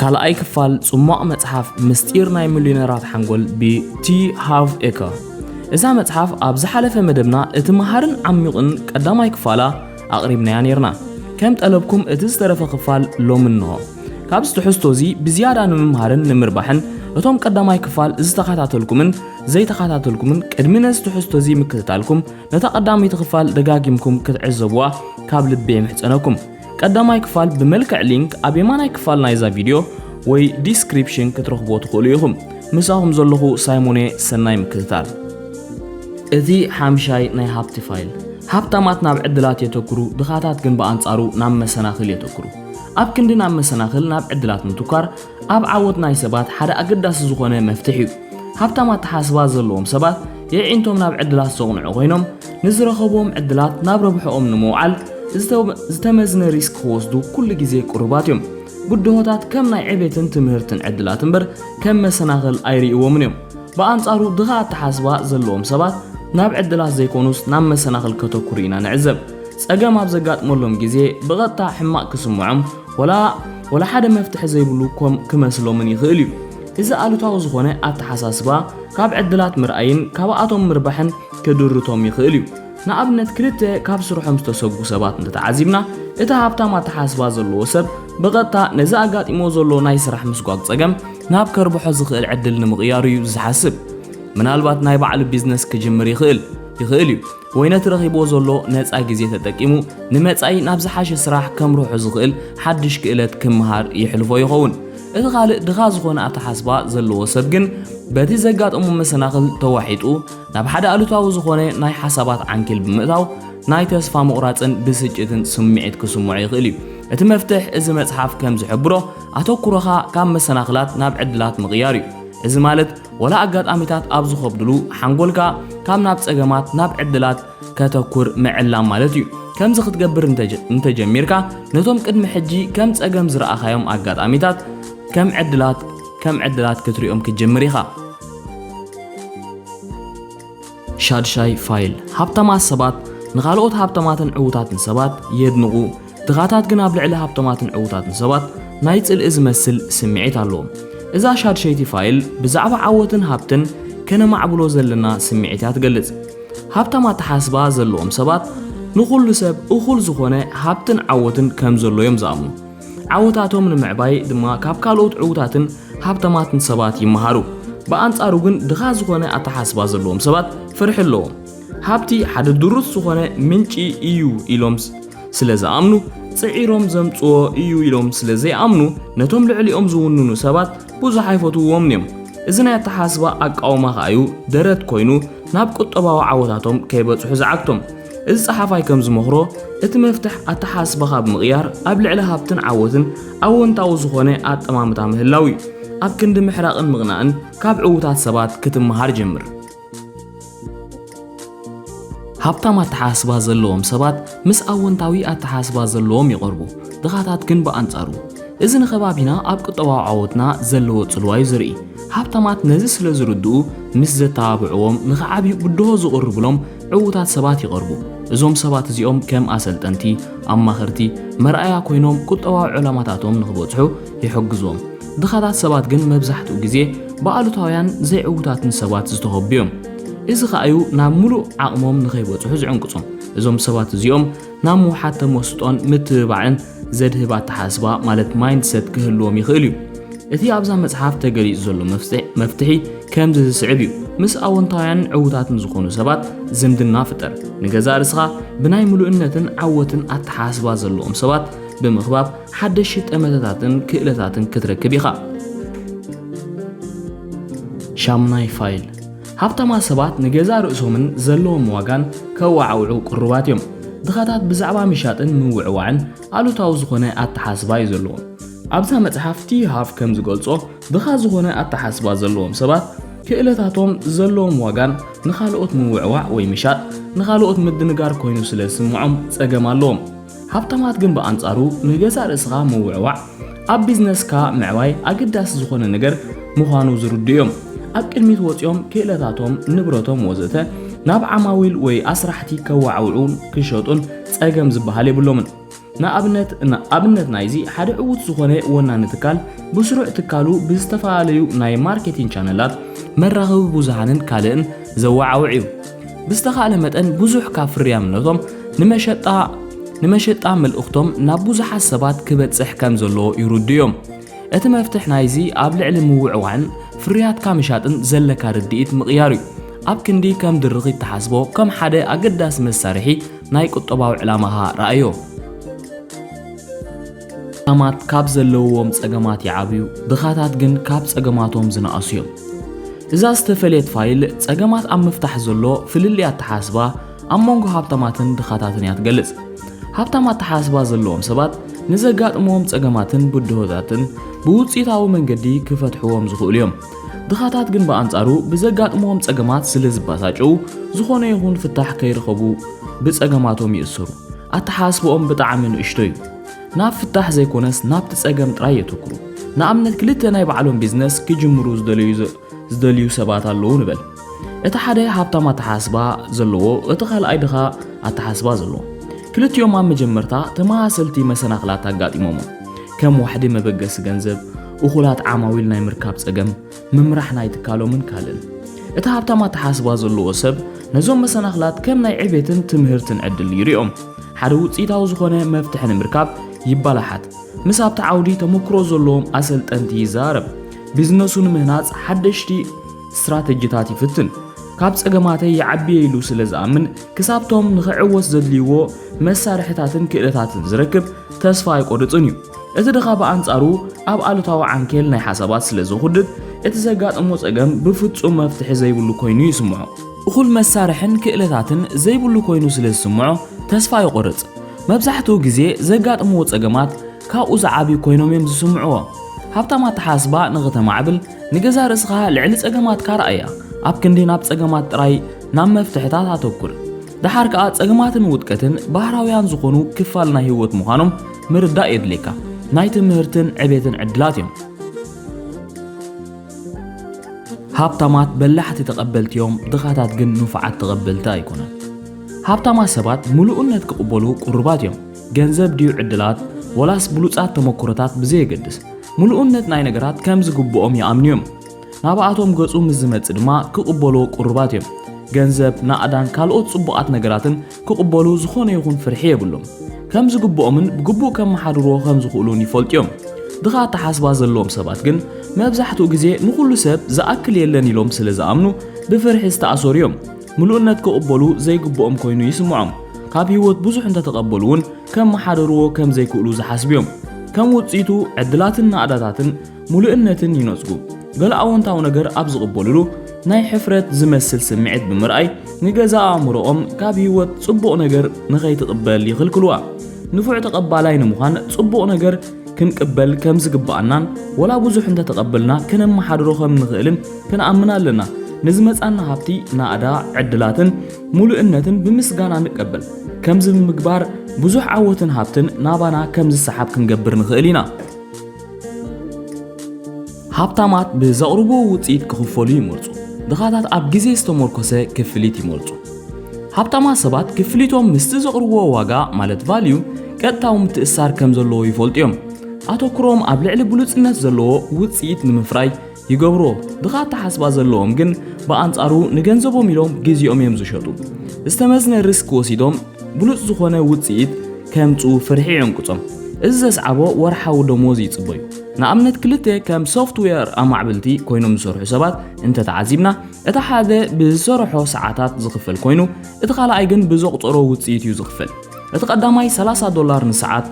ካልኣይ ክፋል ጽሟቕ መጽሓፍ ምስጢር ናይ ሚልዮነራት ሓንጎል ብ ቲ ሃርቭ ኤከር። እዛ መጽሓፍ ኣብ ዝሓለፈ መደብና እቲ መሃርን ዓሚቑን ቀዳማይ ክፋላ ኣቕሪብናያ ነይርና። ከም ጠለብኩም እቲ ዝተረፈ ክፋል ሎሚ እንሆ። ካብዚ ትሕዝቶ እዚ ብዝያዳ ንምምሃርን ንምርባሕን እቶም ቀዳማይ ክፋል ዝተኸታተልኩምን ዘይተኸታተልኩምን ቅድሚ ነዚ ትሕዝቶ እዚ ምክትታልኩም ነታ ቀዳመይቲ ክፋል ደጋጊምኩም ክትዕዘብዋ ካብ ልቢ የምሕጸነኩም። ቀዳማይ ክፋል ብመልክዕ ሊንክ ኣብ የማናይ ክፋል ናይዛ ቪድዮ ወይ ዲስክሪፕሽን ክትረኽብዎ ትኽእሉ ኢኹም። ምሳኹም ዘለኹ ሳይሞኔ፣ ሰናይ ምክትታል። እቲ ሓምሻይ ናይ ሃብቲ ፋይል፣ ሃብታማት ናብ ዕድላት የተኩሩ፣ ድኻታት ግን ብኣንጻሩ ናብ መሰናኽል የተኩሩ። ኣብ ክንዲ ናብ መሰናኽል ናብ ዕድላት ምትኳር፣ ኣብ ዓወት ናይ ሰባት ሓደ ኣገዳሲ ዝኾነ መፍትሕ እዩ። ሃብታም ኣተሓስባ ዘለዎም ሰባት የዒንቶም ናብ ዕድላት ዘቕንዑ ኮይኖም፣ ንዝረኸብዎም ዕድላት ናብ ረብሕኦም ንምውዓል ዝተመዝነ ሪስክ ክወስዱ ኩሉ ግዜ ቅሩባት እዮም። ብድሆታት ከም ናይ ዕቤትን ትምህርትን ዕድላት እምበር ከም መሰናኽል ኣይርእይዎምን እዮም። ብኣንጻሩ ድኻ ኣተሓስባ ዘለዎም ሰባት ናብ ዕድላት ዘይኮኑስ ናብ መሰናኽል ከተኩሩ ኢና ንዕዘብ። ጸገም ኣብ ዘጋጥመሎም ግዜ ብቐጥታ ሕማቕ ክስምዖም ወላ ወላ ሓደ መፍትሒ ዘይብሉ ከም ክመስሎምን ይኽእል እዩ። እዚ ኣሉታዊ ዝኾነ ኣተሓሳስባ ካብ ዕድላት ምርኣይን ካብኣቶም ምርባሕን ክድርቶም ይኽእል እዩ። ንኣብነት ክልተ ካብ ስርሖም ዝተሰጉ ሰባት እንተተዓዚብና፣ እቲ ሃብታም ኣተሓስባ ዘለዎ ሰብ ብቐጥታ ነዚ ኣጋጢሞ ዘሎ ናይ ስራሕ ምስጓግ ጸገም ናብ ከርብሖ ዝኽእል ዕድል ንምቕያሩ እዩ ዝሓስብ። ምናልባት ናይ ባዕሉ ቢዝነስ ክጅምር ይኽእል ይኽእል እዩ። ወይ ነቲ ረኺብዎ ዘሎ ነጻ ግዜ ተጠቂሙ ንመጻኢ ናብ ዝሓሸ ስራሕ ከምርሖ ዝኽእል ሓድሽ ክእለት ክምሃር ይሕልፎ ይኸውን። እቲ ካልእ ድኻ ዝኾነ ኣተሓስባ ዘለዎ ሰብ ግን በቲ ዘጋጠሞ መሰናኽል ተዋሒጡ ናብ ሓደ ኣሉታዊ ዝኾነ ናይ ሓሳባት ዓንኬል ብምእታው ናይ ተስፋ ምቑራጽን ብስጭትን ስምዒት ክስምዖ ይኽእል እዩ። እቲ መፍትሕ እዚ መጽሓፍ ከም ዝሕብሮ ኣተኩሮኻ ካብ መሰናኽላት ናብ ዕድላት ምቕያር እዩ። እዚ ማለት ወላ ኣጋጣሚታት ኣብ ዝኸብድሉ ሓንጎልካ ካብ ናብ ጸገማት ናብ ዕድላት ከተኩር ምዕላም ማለት እዩ። ከምዚ ክትገብር እንተጀሚርካ ነቶም ቅድሚ ሕጂ ከም ጸገም ዝረኣኻዮም ኣጋጣሚታት ከም ዕድላት ከም ዕድላት ክትሪኦም ክትጅምር ኢኻ። ሻድሻይ ፋይል፣ ሃብታማት ሰባት ንኻልኦት ሃብታማትን ዕዉታትን ሰባት የድንቑ፣ ድኻታት ግን ኣብ ልዕሊ ሃብታማትን ዕዉታትን ሰባት ናይ ጽልኢ ዝመስል ስምዒት ኣለዎም። እዛ ሻድሸይቲ ፋይል ብዛዕባ ዓወትን ሃብትን ከነማዕብሎ ዘለና ስምዒት እያ ትገልጽ። ሃብታም ኣተሓስባ ዘለዎም ሰባት ንኹሉ ሰብ እኹል ዝኾነ ሃብትን ዓወትን ከም ዘሎ እዮም ዝኣምኑ። ዓወታቶም ንምዕባይ ድማ ካብ ካልኦት ዕዉታትን ሃብታማትን ሰባት ይመሃሩ። ብኣንጻሩ ግን ድኻ ዝኾነ ኣተሓስባ ዘለዎም ሰባት ፍርሒ ኣለዎም። ሃብቲ ሓደ ድሩት ዝኾነ ምንጪ እዩ ኢሎም ስለ ዝኣምኑ፣ ጽዒሮም ዘምጽዎ እዩ ኢሎም ስለ ዘይኣምኑ፣ ነቶም ልዕሊኦም ዝውንኑ ሰባት ብዙሕ ኣይፈትውዎምን እዮም። እዚ ናይ ኣተሓስባ ኣቃውማ ከኣዩ ደረት ኮይኑ ናብ ቁጠባዊ ዓወታቶም ከይበጽሑ ዝዓግቶም። እዚ ጸሓፋይ ከም ዝመኽሮ፣ እቲ መፍትሕ ኣተሓስባኻ ብምቕያር ኣብ ልዕሊ ሃብትን ዓወትን ኣወንታዊ ዝኾነ ኣጠማምታ ምህላው እዩ። ኣብ ክንዲ ምሕራቕን ምቕናእን ካብ ዕዉታት ሰባት ክትመሃር ጀምር። ሃብታም ኣተሓስባ ዘለዎም ሰባት ምስ ኣወንታዊ ኣተሓስባ ዘለዎም ይቐርቡ፣ ድኻታት ግን ብኣንጻሩ። እዚ ንከባቢና ኣብ ቁጠባዊ ዓወትና ዘለዎ ጽልዋ እዩ ዝርኢ። ሃብታማት ነዚ ስለ ዝርድኡ ምስ ዘተባብዕዎም ንኽዓብዩ ብድሆ ዝቕርብሎም ዕዉታት ሰባት ይቐርቡ። እዞም ሰባት እዚኦም ከም ኣሰልጠንቲ፣ ኣማኸርቲ፣ መርኣያ ኮይኖም ቁጠባዊ ዕላማታቶም ንኽበጽሑ ይሕግዝዎም። ድኻታት ሰባት ግን መብዛሕትኡ ግዜ ብኣሉታውያን ዘይዕዉታትን ሰባት ዝተኸቡ እዮም። እዚ ከኣዩ ናብ ምሉእ ዓቕሞም ንኸይበጽሑ ዝዕንቅጾም። እዞም ሰባት እዚኦም ናብ ምውሓድ ተመስጦን ምትብባዕን ዘድህብ ኣተሓስባ ማለት ማይንድሰት ክህልዎም ይኽእል እዩ። እቲ ኣብዛ መጽሓፍ ተገሊጹ ዘሎ መፍትሒ ከምዚ ዝስዕብ እዩ። ምስ ኣወንታውያንን ዕዉታትን ዝኾኑ ሰባት ዝምድና ፍጠር። ንገዛእ ርእስኻ ብናይ ምሉእነትን ዓወትን ኣተሓስባ ዘለዎም ሰባት ብምኽባብ ሓደሽቲ ጠመተታትን ክእለታትን ክትረክብ ኢኻ። ሻምናይ ፋይል፣ ሃብታማት ሰባት ንገዛእ ርእሶምን ዘለዎም ዋጋን ከወዓውዑ ቅሩባት እዮም። ድኻታት ብዛዕባ ምሻጥን ምውዕዋዕን ኣሉታዊ ዝኾነ ኣተሓስባ እዩ ዘለዎም። ኣብዛ መጽሓፍ ቲ ሃርቭ ከም ዝገልጾ፣ ድኻ ዝኾነ ኣተሓስባ ዘለዎም ሰባት ክእለታቶም ዘለዎም ዋጋን ንኻልኦት ምውዕዋዕ ወይ ምሻጥ ንኻልኦት ምድንጋር ኮይኑ ስለ ዝስምዖም ጸገም ኣለዎም። ሃብታማት ግን ብኣንጻሩ ንገዛእ ርእስኻ ምውዕዋዕ ኣብ ቢዝነስካ ምዕባይ ኣገዳሲ ዝኾነ ነገር ምዃኑ ዝርድኡ እዮም። ኣብ ቅድሚት ወጺኦም ክእለታቶም፣ ንብረቶም ወዘተ ናብ ዓማዊል ወይ ኣስራሕቲ ከወዓውዑን ክሸጡን ጸገም ዝበሃል የብሎምን። ንኣብነት ንኣብነት ናይዚ ሓደ ዕዉት ዝኾነ ወናኒ ትካል ብስሩዕ ትካሉ ብዝተፈላለዩ ናይ ማርኬቲንግ ቻነላት፣ መራኸቢ ብዙሃንን ካልእን ዘወዓውዕ እዩ። ብዝተኻእለ መጠን ብዙሕ ካብ ፍርያምነቶም ንመሸጣ ንመሸጣ መልእኽቶም ናብ ብዙሓት ሰባት ክበጽሕ ከም ዘለዎ ይርድኡ እዮም። እቲ መፍትሕ ናይዚ ኣብ ልዕሊ ምውዕዋዕን ፍርያትካ ምሻጥን ዘለካ ርድኢት ምቕያር እዩ። ኣብ ክንዲ ከም ድርኺት ትሓስቦ ከም ሓደ ኣገዳሲ መሳርሒ ናይ ቁጠባዊ ዕላማኻ ረኣዮ። ሃብታማት ካብ ዘለውዎም ጸገማት ይዓብዩ፣ ድኻታት ግን ካብ ጸገማቶም ዝነኣሱ እዮም። እዛ ዝተፈልየት ፋይል ጸገማት ኣብ ምፍታሕ ዘሎ ፍልልይ ኣተሓስባ ኣብ መንጎ ሃብታማትን ድኻታትን እያ ትገልጽ። ሃብታም ኣተሓስባ ዘለዎም ሰባት ንዘጋጥምዎም ጸገማትን ብድሆታትን ብውጽኢታዊ መንገዲ ክፈትሕዎም ዝኽእሉ እዮም። ድኻታት ግን ብኣንጻሩ ብዘጋጥምዎም ጸገማት ስለ ዝበሳጨዉ ዝኾነ ይኹን ፍታሕ ከይረኸቡ ብጸገማቶም ይእሰሩ። ኣተሓስብኦም ብጣዕሚ ንእሽቶ እዩ። ናብ ፍታሕ ዘይኮነስ ናብቲ ጸገም ጥራይ የተኩሩ። ንኣብነት ክልተ ናይ ባዕሎም ቢዝነስ ክጅምሩ ዝደለዩ ዘ- ዝደልዩ ሰባት ኣለዉ ንበል። እቲ ሓደ ሃብታም ኣተሓስባ ዘለዎ፣ እቲ ካልኣይ ድኻ ኣተሓስባ ዘለዎ። ክልቲኦም ኣብ መጀመርታ ተመሳሰልቲ መሰናኽላት ኣጋጢሞም። ከም ዋሕዲ መበገሲ ገንዘብ፣ እኹላት ዓማዊል ናይ ምርካብ ጸገም፣ ምምራሕ ናይ ትካሎምን ካልእን። እቲ ሃብታም ኣተሓስባ ዘለዎ ሰብ ነዞም መሰናኽላት ከም ናይ ዕቤትን ትምህርትን ዕድል ይሪኦም። ሓደ ውጽኢታዊ ዝኾነ መፍትሒ ንምርካብ ይባላሓት። ምስ ኣብቲ ዓውዲ ተመክሮ ዘለዎም ኣሰልጠንቲ ይዛረብ። ቢዝነሱ ንምህናጽ ሓደሽቲ ስትራተጂታት ይፍትን። ካብ ጸገማተይ ይዓብየ ኢሉ ስለ ዝኣምን፣ ክሳብቶም ንኽዕወት ዘድልይዎ መሳርሕታትን ክእለታትን ዝረክብ ተስፋ ኣይቆርጽን እዩ። እቲ ድኻ ብኣንጻሩ ኣብ ኣሉታዊ ዓንኬል ናይ ሓሳባት ስለ ዝኹድድ፣ እቲ ዘጋጥሞ ጸገም ብፍጹም መፍትሒ ዘይብሉ ኮይኑ ይስምዖ። እኹል መሳርሕን ክእለታትን ዘይብሉ ኮይኑ ስለ ዝስምዖ ተስፋ ይቆርጽ። መብዛሕትኡ ግዜ ዘጋጥምዎ ጸገማት ካብኡ ዝዓብዩ ኮይኖም እዮም ዝስምዕዎ። ሃብታም ኣተሓስባ ንኽተማዕብል ንገዛ ርእስኻ ልዕሊ ጸገማትካ ረኣያ። ኣብ ክንዲ ናብ ጸገማት ጥራይ ናብ መፍትሕታት ኣተኩር። ደሓር ከኣ ጸገማትን ውድቀትን ባህራውያን ዝኾኑ ክፋል ናይ ህይወት ምዃኖም ምርዳእ የድልየካ። ናይ ትምህርትን ዕቤትን ዕድላት እዮም። ሃብታማት በላሕቲ ተቐበልቲ እዮም፣ ድኻታት ግን ንፉዓት ተቐበልቲ ኣይኮነን። ሃብታማት ሰባት ምሉእነት ክቕበሉ ቅሩባት እዮም። ገንዘብ ድዩ ዕድላት፣ ወላስ ብሉጻት ተመክሮታት ብዘየገድስ፣ ምሉእነት ናይ ነገራት ከም ዝግብኦም ይኣምኑ እዮም። ናብኣቶም ገጹ ምስ ዝመጽእ ድማ ክቕበሎ ቅሩባት እዮም። ገንዘብ፣ ናእዳን ካልኦት ጽቡቓት ነገራትን ክቕበሉ ዝኾነ ይኹን ፍርሒ የብሎም። ከም ዝግብኦምን ብግቡእ ከመሓድርዎ ከም ዝኽእሉን ይፈልጡ እዮም። ድኻ ኣተሓስባ ዘለዎም ሰባት ግን መብዛሕትኡ ግዜ ንኹሉ ሰብ ዝኣክል የለን ኢሎም ስለ ዝኣምኑ ብፍርሒ ዝተኣሰሩ እዮም። ምሉእነት ክቕበሉ ዘይግብኦም ኮይኑ ይስምዖም። ካብ ህይወት ብዙሕ እንተተቐበሉ እውን ከመሓደርዎ ከም ዘይክእሉ ዝሓስቡ እዮም። ከም ውጽኢቱ ዕድላትን ናእዳታትን ምሉእነትን ይነጽጉ። ገለ ኣወንታዊ ነገር ኣብ ዝቕበሉሉ ናይ ሕፍረት ዝመስል ስምዒት ብምርኣይ ንገዛ ኣእምሮኦም ካብ ህይወት ጽቡቕ ነገር ንኸይትቕበል ይኽልክልዋ። ንፉዕ ተቐባላይ ንምዃን ጽቡቕ ነገር ክንቅበል ከም ዝግብኣናን ወላ ብዙሕ እንተተቐበልና ከነመሓድሮ ከም ንኽእልን ክንኣምን ኣለና። ንዝመጻና ሃብቲ፣ ናእዳ፣ ዕድላትን ምሉእነትን ብምስጋና ንቀበል። ከምዚ ብምግባር ብዙሕ ዓወትን ሃብትን ናባና ከም ዝሰሓብ ክንገብር ንኽእል ኢና። ሃብታማት ብዘቕርብዎ ውጽኢት ክኽፈሉ ይመርጹ። ድኻታት ኣብ ግዜ ዝተመርኮሰ ክፍሊት ይመርጹ። ሃብታማት ሰባት ክፍሊቶም ምስቲ ዘቕርብዎ ዋጋ ማለት ቫልዩ ቀጥታዊ ምትእስሳር ከም ዘለዎ ይፈልጡ እዮም። ኣተኩሮም ኣብ ልዕሊ ብሉጽነት ዘለዎ ውጽኢት ንምፍራይ ይገብርዎ። ድኻ ኣተሓስባ ዘለዎም ግን ብኣንጻሩ ንገንዘቦም ኢሎም ግዜኦም እዮም ዝሸጡ። ዝተመዝነ ሪስክ ወሲዶም ብሉጽ ዝኾነ ውጽኢት ከምጽኡ ፍርሒ ይዕንቅጾም። እዚ ዘስዓቦ ወርሓዊ ደሞዝ ይጽበዩ። ንኣብነት ክልተ ከም ሶፍትዌር ኣማዕብልቲ ኮይኖም ዝሰርሑ ሰባት እንተተዓዚብና፣ እቲ ሓደ ብዝሰርሖ ሰዓታት ዝኽፈል ኮይኑ፣ እቲ ካልኣይ ግን ብዘቑጸሮ ውጽኢት እዩ ዝኽፈል። እቲ ቀዳማይ ሰላሳ ዶላር ንሰዓት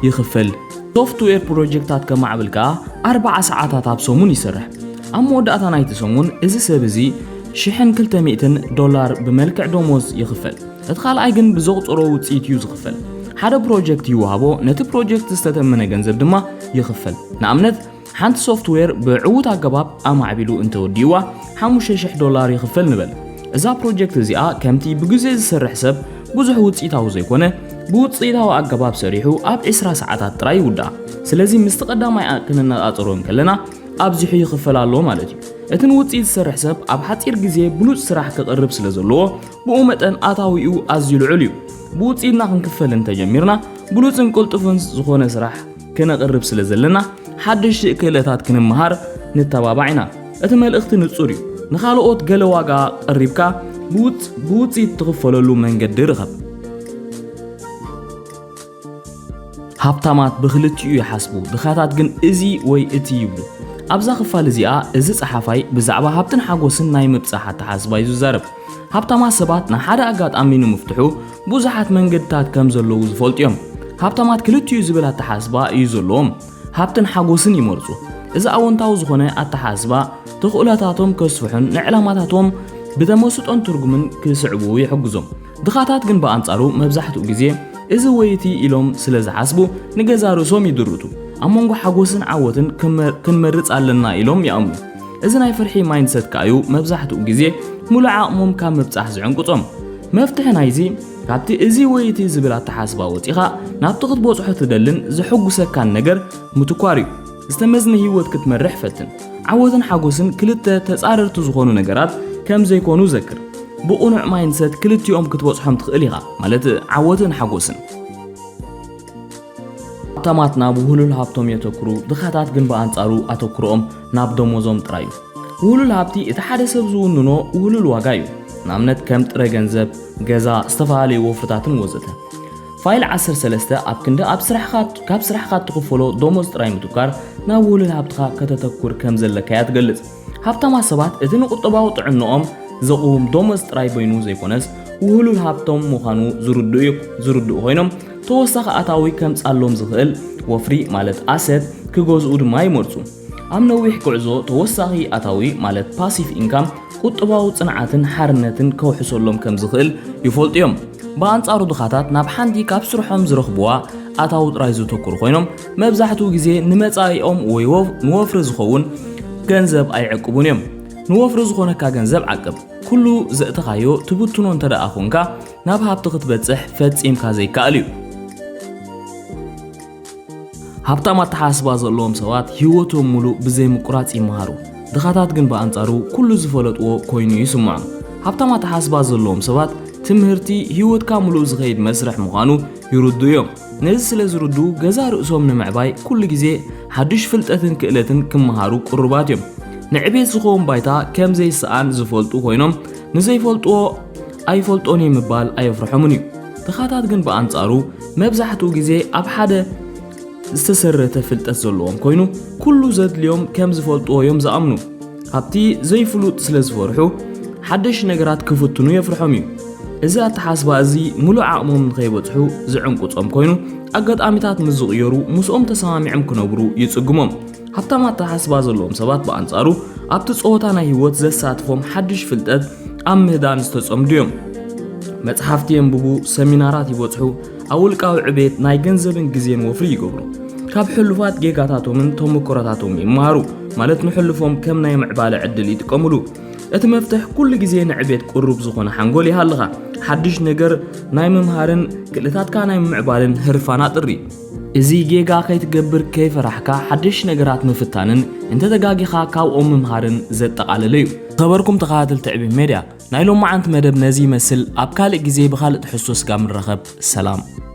ይኽፈል። ሶፍትዌር ፕሮጀክታት ከማዕብል ከኣ ኣርባዓ ሰዓታት ኣብ ሰሙን ይሰርሕ። ኣብ መወዳእታ ናይቲ ሰሙን እዚ ሰብ እዚ ሽሕን ክልተ ሚእትን ዶላር ብመልክዕ ደሞዝ ይኽፈል። እቲ ካልኣይ ግን ብዘቑጸሮ ውጽኢት እዩ ዝኽፈል። ሓደ ፕሮጀክት ይወሃቦ፣ ነቲ ፕሮጀክት ዝተተመነ ገንዘብ ድማ ይኽፈል። ንኣብነት ሓንቲ ሶፍትዌር ብዕዉት ኣገባብ ኣማዕቢሉ እንተወዲእዋ ሓሙሽተ ሽሕ ዶላር ይኽፈል ንበል። እዛ ፕሮጀክት እዚኣ ከምቲ ብግዜ ዝሰርሕ ሰብ ብዙሕ ውጽኢታዊ ዘይኮነ፣ ብውጽኢታዊ ኣገባብ ሰሪሑ ኣብ ዕስራ ሰዓታት ጥራይ ይውድኣ። ስለዚ ምስቲ ቀዳማይ ኣ-፣ ክነነጻጽሮ እንከለና ኣብዚሑ ይኽፈል ኣሎ ማለት እዩ። እቲ ንውጽኢት ዝሰርሕ ሰብ ኣብ ሓጺር ግዜ ብሉጽ ስራሕ ክቕርብ ስለ ዘለዎ ብኡ መጠን ኣታዊኡ ኣዝዩ ልዑል እዩ። ብውጽኢትና ክንክፈል እንተጀሚርና ብሉጽን ቅልጡፍን ዝኾነ ስራሕ ክነቕርብ ስለ ዘለና ሓደሽቲ ክእለታት ክንምሃር ንተባባዕ ኢና። እቲ መልእኽቲ ንጹር እዩ። ንኻልኦት ገለ ዋጋ ቀሪብካ ብውጽ- ብውጽኢት ትኽፈለሉ መንገዲ ርኸብ። ሃብታማት ብኽልቲኡ ይሓስቡ፣ ድኻታት ግን እዚ ወይ እቲ ይብሉ። ኣብዛ ክፋል እዚኣ እዚ ጸሓፋይ ብዛዕባ ሃብትን ሓጎስን ናይ ምብጻሕ ኣተሓስባ እዩ ዝዛረብ። ሃብታማት ሰባት ንሓደ ኣጋጣሚ ንምፍትሑ ብዙሓት መንገድታት ከም ዘለዉ ዝፈልጡ እዮም። ሃብታማት ክልቲኡ ዝብል ኣተሓስባ እዩ ዘለዎም። ሃብትን ሓጎስን ይመርጹ። እዚ ኣወንታዊ ዝኾነ ኣተሓስባ ተኽእሎታቶም ከስፍሑን ንዕላማታቶም ብተመስጦን ትርጉምን ክስዕቡ ይሕግዞም። ድኻታት ግን ብኣንጻሩ መብዛሕትኡ ግዜ እዚ ወይ እቲ ኢሎም ስለ ዝሓስቡ ንገዛ ርእሶም ይድርቱ። ኣብ መንጎ ሓጎስን ዓወትን ክንመ- ክንመርጽ ኣለና ኢሎም ይኣምኑ። እዚ ናይ ፍርሒ ማይንድሰት ከኣ እዩ መብዛሕትኡ ግዜ ሙሉእ ዓቕሞም ካብ ምብጻሕ ዝዕንቅጾም። መፍትሒ ናይዚ ካብቲ እዚ ወይ እቲ ዝብል ኣተሓስባ ወጺኻ ናብቲ ክትበጽሖ ትደልን ዘሐጉሰካን ነገር ምትኳር እዩ። ዝተመዝነ ህይወት ክትመርሕ ፈትን። ዓወትን ሓጎስን ክልተ ተጻረርቲ ዝኾኑ ነገራት ከም ዘይኮኑ ዘክር። ብቕኑዕ ማይንድሰት ክልቲኦም ክትበጽሖም ትኽእል ኢኻ፣ ማለት ዓወትን ሓጎስን። ሃብታማት ናብ ውህሉል ሃብቶም የተኩሩ፣ ድኻታት ግን ብኣንጻሩ ኣተኩሮኦም ናብ ደሞዞም ጥራይ እዩ። ውህሉል ሃብቲ እቲ ሓደ ሰብ ዝውንኖ ውህሉል ዋጋ እዩ። ንኣብነት ከም ጥረ ገንዘብ፣ ገዛ፣ ዝተፈላለዩ ወፍርታትን ወዘተ። ፋይል ዓሰርተ ሰለስተ ኣብ ክንዲ ኣብ ስራሕኻ ካብ ስራሕኻ እትኽፈሎ ደሞዝ ጥራይ ምትኳር ናብ ውህሉል ሃብትኻ ከተተኩር ከም ዘለካ እያ ትገልጽ። ሃብታማት ሰባት እቲ ንቁጠባዊ ጥዕንኦም ዘቕውም ደሞዝ ጥራይ በይኑ ዘይኮነስ ውህሉል ሃብቶም ምዃኑ ዝርድኡ እዩ- ዝርድኡ ኮይኖም ተወሳኺ ኣታዊ ከምጻሎም ዝኽእል ወፍሪ ማለት ኣሰት ክገዝኡ ድማ ይመርጹ። ኣብ ነዊሕ ጉዕዞ ተወሳኺ ኣታዊ ማለት ፓሲቭ ኢንካም ቁጠባዊ ጽንዓትን ሓርነትን ከውሕሰሎም ከም ዝኽእል ይፈልጡ እዮም። ብኣንጻሩ ድኻታት ናብ ሓንቲ ካብ ስርሖም ዝረኽብዋ ኣታዊ ጥራይ ዘተኩሩ ኮይኖም መብዛሕትኡ ግዜ ንመጻኢኦም ወይ ወፍ- ንወፍሪ ዝኸውን ገንዘብ ኣይዕቅቡን እዮም። ንወፍሪ ዝኾነካ ገንዘብ ዓቅብ። ኩሉ ዘእተኻዮ ትብትኖ እንተ ደኣ ኮንካ ናብ ሃብቲ ክትበጽሕ ፈጺምካ ዘይከኣል እዩ። ሃብታም ኣተሓስባ ዘለዎም ሰባት ህይወቶም ሙሉእ ብዘይ ምቁራጽ ይመሃሩ። ድኻታት ግን ብኣንጻሩ ኩሉ ዝፈለጥዎ ኮይኑ ይስምዖም። ሃብታም ኣተሓስባ ዘለዎም ሰባት ትምህርቲ ህይወትካ ሙሉእ ዝኸይድ መስርሕ ምዃኑ ይርድኡ እዮም። ነዚ ስለ ዝርድኡ ገዛ ርእሶም ንምዕባይ ኩሉ ግዜ ሓድሽ ፍልጠትን ክእለትን ክመሃሩ ቅሩባት እዮም። ንዕቤት ዝኸውን ባይታ ከም ዘይሰኣን ዝፈልጡ ኮይኖም ንዘይፈልጥዎ ኣይፈልጦን እየ ምባል ኣየፍርሖምን እዩ። ድኻታት ግን ብኣንጻሩ መብዛሕትኡ ግዜ ኣብ ሓደ ዝተሰረተ ፍልጠት ዘለዎም ኮይኑ ኩሉ ዘድልዮም ከም ዝፈልጥዎ እዮም ዝኣምኑ። ኣብቲ ዘይፍሉጥ ስለ ዝፈርሑ ሓደሽ ነገራት ክፍትኑ የፍርሖም እዩ። እዚ ኣተሓስባ እዚ ሙሉእ ዓቕሞም ንኸይበጽሑ ዝዕንቁጾም ኮይኑ ኣጋጣሚታት ምስ ዝቕየሩ ምስኦም ተሰማሚዖም ክነብሩ ይጽግሞም። ሃብታም ኣተሓስባ ዘለዎም ሰባት ብኣንጻሩ ኣብቲ ጸወታ ናይ ህይወት ዘሳትፎም ሓድሽ ፍልጠት ኣብ ምህዳን ዝተጸምዱ እዮም። መጽሓፍቲ የንብቡ፣ ሰሚናራት ይበጽሑ፣ ኣብ ውልቃዊ ዕቤት ናይ ገንዘብን ግዜን ወፍሪ ይገብሩ። ካብ ሕሉፋት ጌጋታቶምን ተመክሮታቶምን ይመሃሩ፣ ማለት ንሕሉፎም ከም ናይ ምዕባለ ዕድል ይጥቀምሉ። እቲ መፍትሕ ኩሉ ግዜ ንዕቤት ቅሩብ ዝኾነ ሓንጎል ይሃልኻ። ሓድሽ ነገር ናይ ምምሃርን ክእለታትካ ናይ ምምዕባልን ህርፋን ኣጥሪ። እዚ ጌጋ ከይትገብር ከይፈራሕካ ሓድሽ ነገራት ምፍታንን እንተተጋጊኻ ካብኦም ምምሃርን ዘጠቓለለ እዩ። ዝኸበርኩም ተኸታተልቲ ዕቤት ሜድያ፣ ናይ ሎማዓንቲ መደብ ነዚ ይመስል። ኣብ ካልእ ግዜ ብኻልእ ትሕዝቶ ስጋብ ንራኸብ፣ ሰላም።